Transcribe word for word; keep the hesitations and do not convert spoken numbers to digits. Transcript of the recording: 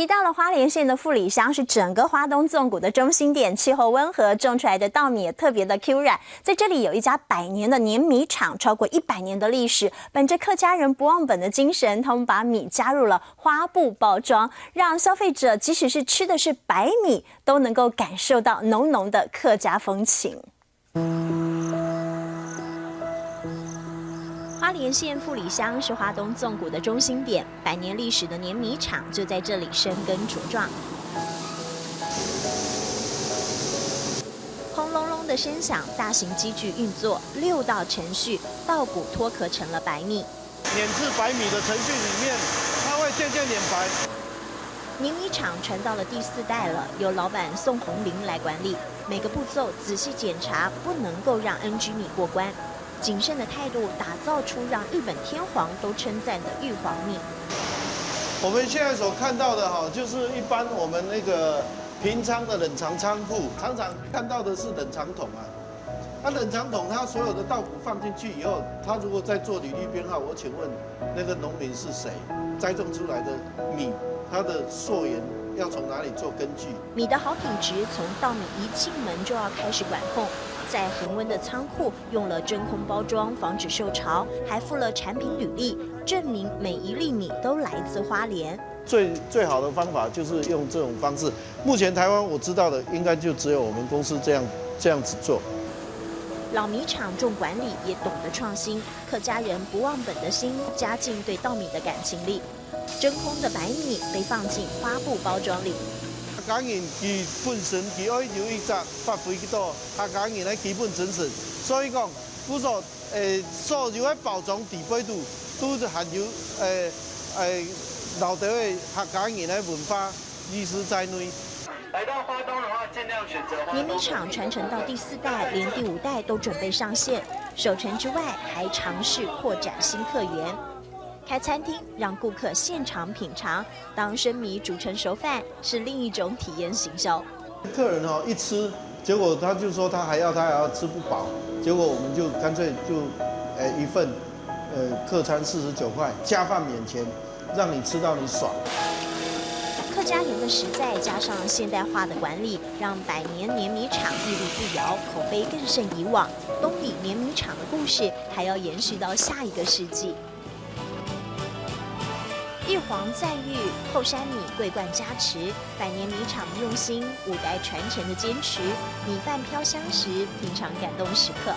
提到了花莲县的富里乡，是整个花东纵谷的中心点，气候温和，种出来的稻米也特别的 Q 软。在这里有一家百年的碾米厂，超过一百年的历史。本着客家人不忘本的精神，他们把米加入了花布包装，让消费者即使是吃的是白米，都能够感受到浓浓的客家风情。花莲县富里乡是花东纵谷的中心点，百年历史的碾米厂就在这里生根茁壮。轰隆隆的声响，大型机具运作，六道程序，稻谷脱壳成了白米。碾制白米的程序里面，它会渐渐碾白。碾米厂传到了第四代了，由老板宋宏林来管理。每个步骤仔细检查，不能够让 N G 米过关。谨慎的态度，打造出让日本天皇都称赞的玉皇米。我们现在所看到的哈，就是一般我们那个平常的冷藏仓库，常常看到的是冷藏桶啊。那冷藏桶它所有的稻谷放进去以后，它如果在做履历编号，我请问那个农民是谁？栽种出来的米，它的溯源要从哪里做根据？米的好品质从稻米一进门就要开始管控，在恒温的仓库用了真空包装，防止受潮，还附了产品履历，证明每一粒米都来自花莲。最最好的方法就是用这种方式。目前台湾我知道的，应该就只有我们公司这样这样子做。老米厂重管理也懂得创新，客家人不忘本的心加进对稻米的感情里。真空的白米被放进花布包装里。客家人佢本身佢愛有一隻發揮到客家人个基本精神，所以讲，故所誒所有个包裝底背肚都係含有誒誒老底个客家人个文化意识在内。来到花东的话，尽量选择花东。碾米厂传承到第四代，连第五代都准备上线。守成之外，还尝试扩展新客源，开餐厅让顾客现场品尝。当生米煮成熟饭，是另一种体验行销。客人哦一吃，结果他就说他还要他还要吃不饱，结果我们就干脆就，诶一份，呃客餐四十九块，加饭免钱，让你吃到你爽。客家人的实在加上现代化的管理，让百年碾米厂屹立不摇，口碑更胜以往。东里碾米厂的故事还要延续到下一个世纪。玉皇赞誉，后山米桂冠加持，百年米厂用心，五代传承的坚持，米饭飘香时，品尝感动时刻。